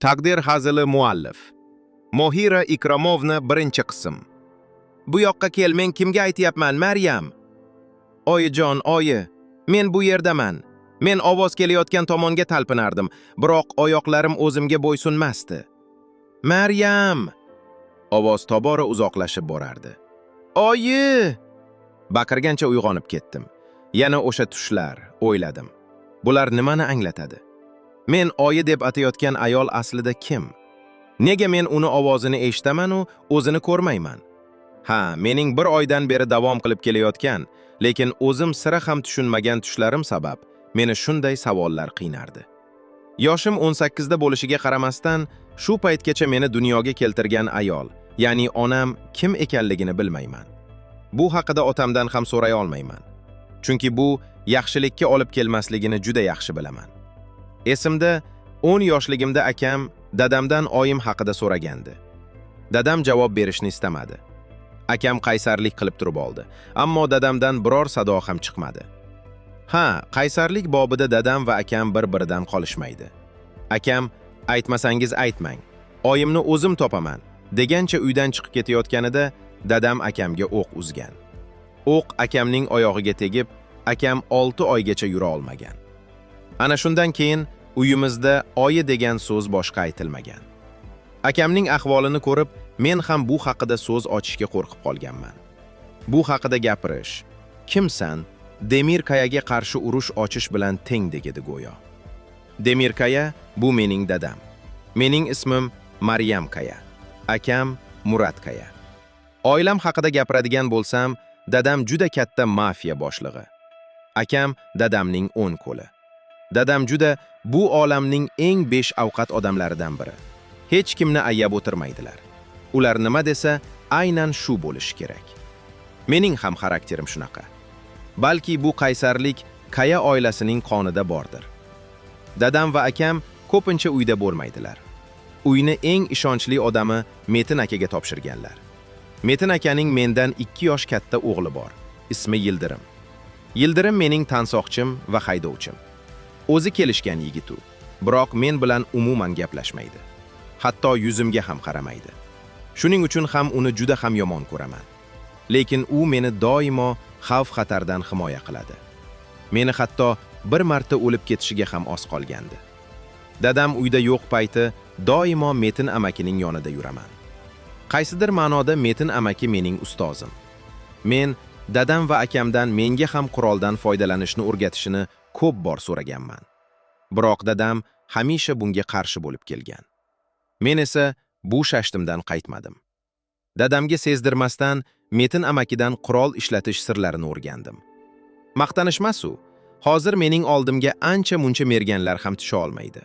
Taqdir hazili, muallif Mohira Ikromovna, birinchi qism. Bu yoqqa kel, men kimga aytyapman, Maryam? Oyijon, oyi, men bu yerdaman. Men ovoz kelayotgan tomonga talpinardim, biroq oyoqlarim o'zimga bo'ysunmasdi. Maryam! Ovoz tobora uzoqlashib borardi. Oyi! Baqirgancha uyg'onib ketdim. Yana o'sha tushlar, o'yladim. Bular nimani anglatadi? Men oyi deb atayotgan ayol aslida kim? Nega men uni ovozini eshitaman-u, o'zini ko'rmayman? Ha, mening bir oydan beri davom qilib kelayotgan, lekin o'zim sira ham tushunmagan tushlarim sabab meni shunday savollar qiynardi. Yoshim 18 da bo'lishiga qaramasdan, shu paytgacha meni dunyoga keltirgan ayol, ya'ni onam kim ekanligini bilmayman. Bu haqida otamdan ham so'ray olmayman. Chunki bu yaxshilikka olib kelmasligini juda yaxshi bilaman. Esimda, 10 yoshligimda akam dadamdan oyim haqida so'ragandi. Dadam javob berishni istamadi. Akam qaysarlik qilib turib oldi, ammo dadamdan biror sado ham chiqmadi. Ha, qaysarlik bobida dadam va akam bir-biridan qolishmaydi. Akam, aytmasangiz aytmang, oyimni o'zim topaman, degancha uydan chiqib ketayotganida dadam akamga o'q uzgan. O'q akamning oyog'iga tegib, akam 6 oygacha yura olmagan. Ana shundan keyin uyimizda oyi degan so'z boshqa aytilmagan. Akamning ahvolini ko'rib, men ham bu haqida so'z ochishga qo'rqib qolganman. Bu haqida gapirish, kimsan, Demir Kayaga qarshi urush ochish bilan tengdek edi go'yo. Demir Kaya bu mening dadam. Mening ismim Maryam Kaya. Akam Murat Kaya. Oilam haqida gapiradigan bo'lsam, dadam juda katta mafiya boshlig'i. Akam dadamning o'ng qo'li. Dadam juda bu olamning eng besh ovqat odamlaridan biri. Hech kimni ayab o'tirmaydilar. Ular nima desa, aynan shu bo'lishi kerak. Mening ham xarakterim shunaqa. Balki bu qaysarlik Kaya oilasining qonida bordir. Dadam va akam ko'pincha uyda bo'lmaydilar. Uyni eng ishonchli odami Metin akaga topshirganlar. Metin akaning mendan 2 yosh katta o'g'li bor. Ismi Yildirim. Yildirim mening tansoqchim va haydovchim. O'zi kelishgan yigit u. Biroq men bilan umuman gaplashmaydi. Hatto yuzimga ham qaramaydi. Shuning uchun ham uni juda ham yomon ko'raman. Lekin u meni doimo xavf-xatardan himoya qiladi. Meni hatto bir marta o'lib ketishiga ham oz qolgandi. Dadam uyda yo'q payti doimo Metin amakining yonida yuraman. Qaysidir ma'noda Metin amaki mening ustozim. Men dadam va akamdan menga ham quroldan foydalanishni o'rgatishini ko'p bor so'raganman. Biroq dadam hamisha bunga qarshi bo'lib kelgan. Men esa bu shashtimdan qaytmadim. Dadamga sezdirmasdan Metin amakidan qurol ishlatish sirlarini o'rgandim. Maqtanish u, hozir mening oldimga ancha-muncha merganlar ham tusha olmaydi.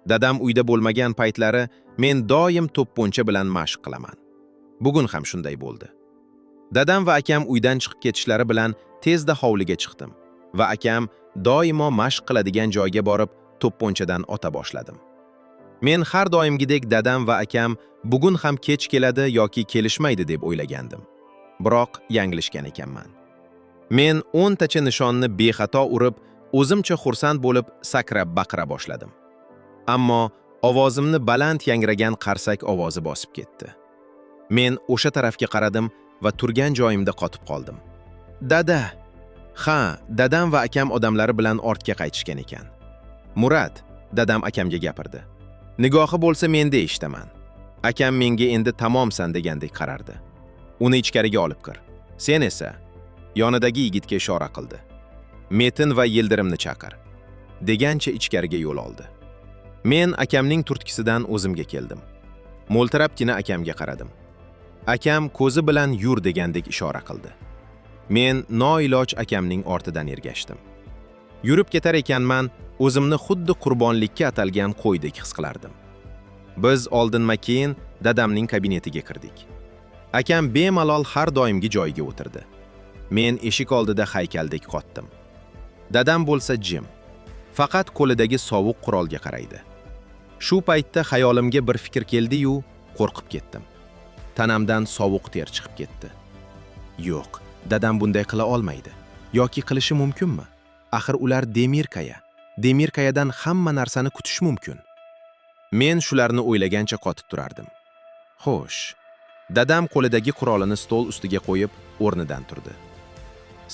Dadam uyda bo'lmagan paytlari men doim to'pponcha bilan mashq qilaman. Bugun ham shunday bo'ldi. Dadam va akam uydan chiqib ketishlari bilan tezda hovliga chiqdim va akam doimo mashq qiladigan joyga borib to'pponchadan ota boshladim. Men har doimgidek dadam va akam bugun ham kech keladi yoki kelishmaydi deb o'ylagandim. Biroq yanglishgan ekanman. Men 10 tacha nishonni bexato urib, o'zimcha xursand bo'lib sakrab baqira boshladim. Ammo ovozimni baland yangragan qarsak ovozi bosib ketdi. Men o'sha tarafga qaradim va turgan joyimda qotib qoldim. Dada! Ha, dadam va akam odamlari bilan ortga qaytishgan ekan. Murat, dadam akamga gapirdi. Nigohi bo'lsa menda eshitaman. Akam menga endi tamomsan degandek qarardi. Uni ichkariga olib kir. Sen esa yonidagi yigitga ishora qildi. Metin va Yildirimni chaqir. Degancha ichkariga yo'l oldi. Men akamning turtkisidan o'zimga keldim. Mo'ltirabgina akamga qaradim. Akam ko'zi bilan yur degandek ishora qildi. Men noiloj akamning ortidan ergashdim. Yurib ketar ekanman, o'zimni xuddi qurbonlikka atalgan qo'ydek his qilardim. Biz oldinma-keyin dadamning kabinetiga kirdik. Akam bemalol har doimgi joyiga o'tirdi. Men eshik oldida haykaldek qotdim. Dadam bo'lsa jim. Faqat qo'lidagi sovuq qurolga qaraydi. Shu paytda xayolimga bir fikr keldi-yu, qo'rqib ketdim. Tanamdan sovuq ter chiqib ketdi. Yo'q, dadam bunday qila olmaydi. Yoki qilishi mumkinmi? Axir ular Demir Kaya. Demir Kayadan hamma narsani kutish mumkin. Men shularni o'ylagancha qotib turardim. Xo'sh. Dadam qo'lidagi qurolini stol ustiga qo'yib, o'rnidan turdi.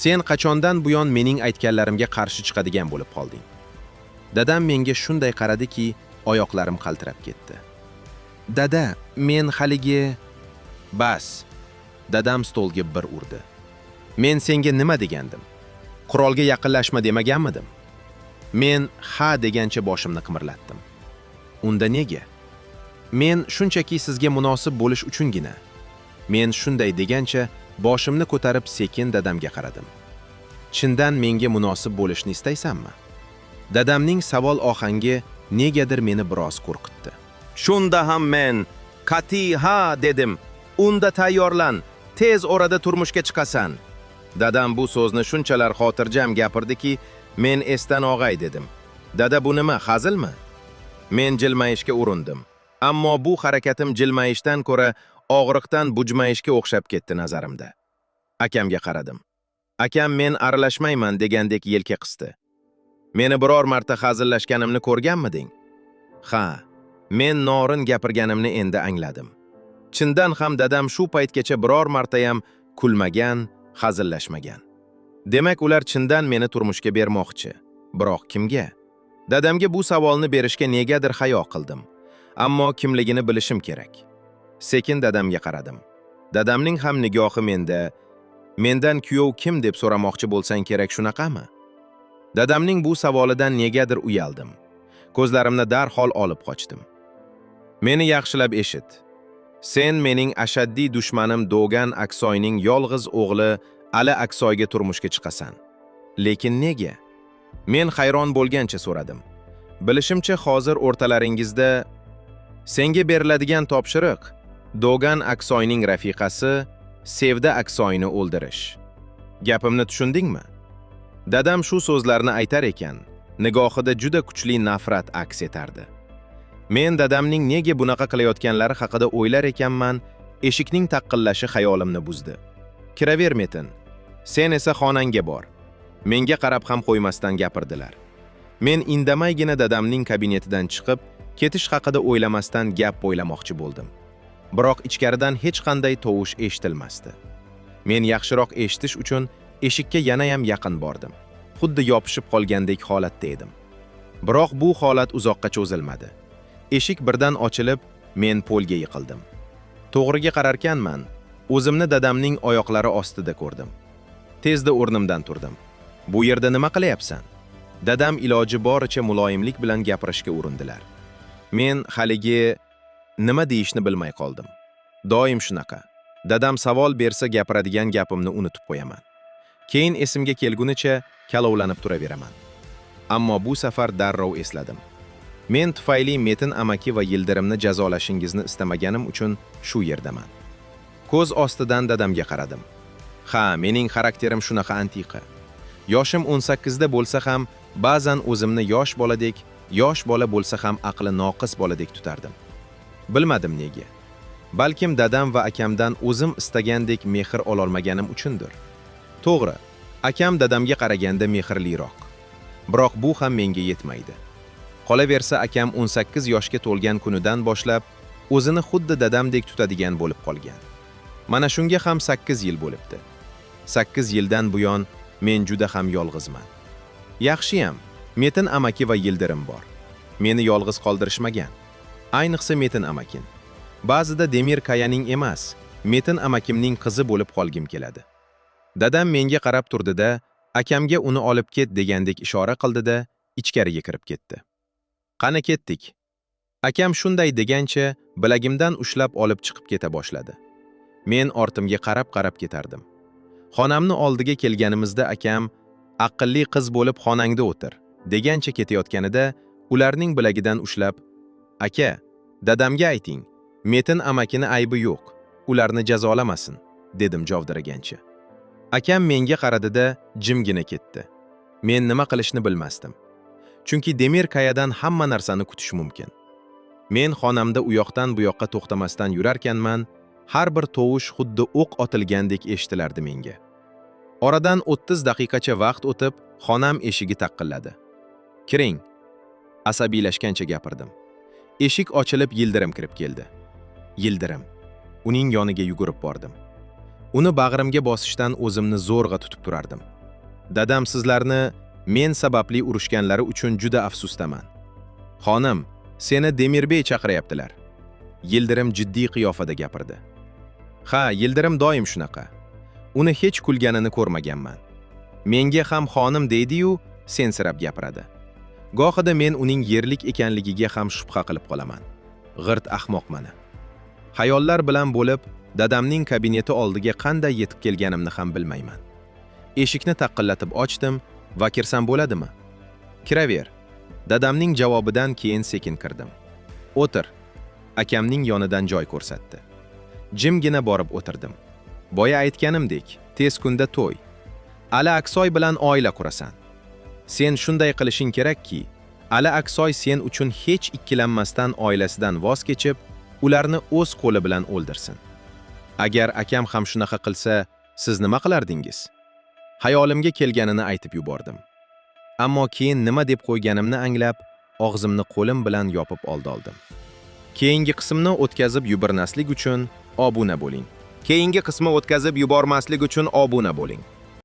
Sen qachondan buyon mening aytganlarimga qarshi chiqadigan bo'lib qolding? Dadam menga shunday qaradiki, oyoqlarim qaltirab ketdi. Dada, men haligi. Bas. Dadam stolga bir urdi. Men senga nima degandim? Qurolga yaqinlashma demaganmidim? Men ha degancha boshimni qimirlatdim. Unda nega? Men shunchaki sizga munosib bo'lish uchungina. Men shunday degancha boshimni ko'tarib sekin dadamga qaradim. Chindan menga munosib bo'lishni istaysanmi? Dadamning savol ohangi negadir meni biroz qo'rqitdi. Shunda ham men qat'iy ha dedim. Unda tayyorlan, tez orada turmushga chiqasan. Dadam bu so'zni shunchalar xotirjam gapirdiki, men esdan og'ay dedim. Dada, bu nima, hazilmi? Men jilmayishga urindim. Ammo bu harakatim jilmayishdan ko'ra og'riqdan bujmayishga o'xshab ketdi nazarimda. Akamga qaradim. Akam men aralashmayman degandek yelka qisdi. Meni biror marta hazillashganimni ko'rganmiding? Ha, men norin gapirganimni endi angladim. Chindan ham dadam shu paytgacha biror martayam kulmagan, hazillashmagan. Demak, ular chindan meni turmushga bermoqchi. Biroq kimga? Dadamga bu savolni berishga negadir hayo qildim. Ammo kimligini bilishim kerak. Sekin dadamga qaradim. Dadamning ham nigohi menda, mendan kuyov kim deb so'ramoqchi bo'lsang kerak, shunaqami? Dadamning bu savolidan negadir uyaldim. Ko'zlarimni darhol olib qochdim. Meni yaxshilab eshit. Sen mening ashaddiy dushmanim Do'gan Aksoyning yolg'iz o'g'li Ali Aksoyga turmushga chiqasan. Lekin nega? Men hayron bo'lgancha so'radim. Bilishimcha, hozir o'rtalaringizda. Senga beriladigan topshiriq Do'gan Aksoyning rafiqasi Sevda Aksoyni o'ldirish. Gapimni tushundingmi? Dadam shu so'zlarni aytar ekan, nigohida juda kuchli nafrat aks etardi. Men dadamning nega bunaqa qilayotganlari haqida o'ylar ekanman, eshikning taqillashi xayolimni buzdi. Kiraver, Metin. Sen esa xonangga bor. Menga qarab ham qo'ymasdan gapirdilar. Men indamaygina dadamning kabinetidan chiqib, ketish haqida o'ylamasdan gap poylamoqchi bo'ldim. Biroq ichkaridan hech qanday tovush eshitilmasdi. Men yaxshiroq eshitish uchun eshikka yanayam yaqin bordim. Xuddi yopishib qolgandek holatda edim. Biroq bu holat uzoqqa cho'zilmadi. Eshik birdan ochilib, men polga yiqildim. To'g'riga qararkanman, o'zimni dadamning oyoqlari ostida ko'rdim. Tezda o'rnimdan turdim. Bu yerda nima qilyapsan? Dadam iloji boricha muloyimlik bilan gapirishga urindilar. Men haligi nima deyishni bilmay qoldim. Doim shunaqa. Dadam savol bersa gapiradigan gapimni unutib qo'yaman. Keyin esimga kelgunicha kalovlanib turaveraman. Ammo bu safar darrov esladim. Men tufayli Metin amaki va Yildirimni jazolashingizni istamaganim uchun shu yerdaman. Ko'z ostidan dadamga qaradim. Ha, mening xarakterim shunaqa antiqa. Yoshim 18 da bo'lsa ham, ba'zan o'zimni yosh boladek, yosh bola bo'lsa ham aqli noqis boladek tutardim. Bilmadim nega. Balkim dadam va akamdan o'zim istagandek mehr ololmaganim uchundir. To'g'ri, akam dadamga qaraganda mehrliroq. Biroq bu ham menga yetmaydi. Qolaversa, akam 18 yoshga to'lgan kunidan boshlab o'zini xuddi dadamdek tutadigan bo'lib qolgan. Mana shunga ham 8 yil bo'libdi. 8 yildan buyon men juda ham yolg'izman. Yaxshiyam, Metin amaki va Yildirim bor. Meni yolg'iz qoldirishmagan. Ayniqsa Metin amakin. Ba'zida Demir Kayaning emas, Metin amakimning qizi bo'lib qolgim keladi. Dadam menga qarab turdi-da, akamga uni olib ket degandek ishora qildi-da, ichkariga kirib ketdi. Qani ketdik. Akam shunday degancha bilagimdan ushlab olib chiqib keta boshladi. Men ortimga qarab-qarab ketardim. Xonamni oldiga kelganimizda akam aqlli qiz bo'lib xonangda o'tir degancha ketayotganida ularning bilagidan ushlab, aka, dadamga ayting, Metin amakini aybi yo'q, ularni jazolamasin, dedim javdiragancha. Akam menga qaradi-da jimgina ketdi. Men nima qilishni bilmasdim. Chunki Demir Kayadan hamma narsani kutish mumkin. Men xonamda u yoqdan bu yoqqa to'xtamasdan yurarkanman, har bir tovush xuddi o'q otilgandek eshitilardi menga. Oradan 30 daqiqacha vaqt o'tib, xonam eshigi taqilladi. Kiring. Asabiylashgancha gapirdim. Eshik ochilib, Yildirim kirib keldi. Yildirim. Uning yoniga yugurib bordim. Uni bag'rimga bosishdan o'zimni zo'rg'a tutib turardim. Dadam sizlarni men sababli urushganlari uchun juda afsusdaman. Xonim, seni Demirbey chaqiryaptilar. Yildirim jiddiy qiyofada gapirdi. Ha, Yildirim doim shunaqa. Uni hech kulganini ko'rmaganman. Menga ham xonim deydi-yu, sensirab gapiradi. Gohida men uning yerlik ekanligiga ham shubha qilib qolaman. G'irt ahmoq mana. Xayollar bilan bo'lib, dadamning kabineti oldiga qanday yetib kelganimni ham bilmayman. Eshikni taqillatib ochdim va kirsam bo'ladimi? Kiraver. Dadamning javobidan keyin sekin kirdim. O'tir. Akamning yonidan joy ko'rsatdi. Jimgina borib o'tirdim. Boya aytganimdek, tez kunda to'y. Ali Aksoy bilan oila qurasan. Sen shunday qilishing kerakki, Ali Aksoy sen uchun hech ikkilanmasdan oilasidan voz kechib, ularni o'z qo'li bilan o'ldirsin. Agar akam ham shunaqa qilsa, siz nima qilardingiz? Xayolimga kelganini aytib yubordim. Ammo keyin nima deb qo'yganimni anglab, og'zimni qo'lim bilan yopib oldim. Keyingi qismni o'tkazib yubormaslik uchun obuna bo'ling. Keyingi qismi o'tkazib yubormaslik uchun obuna bo'ling.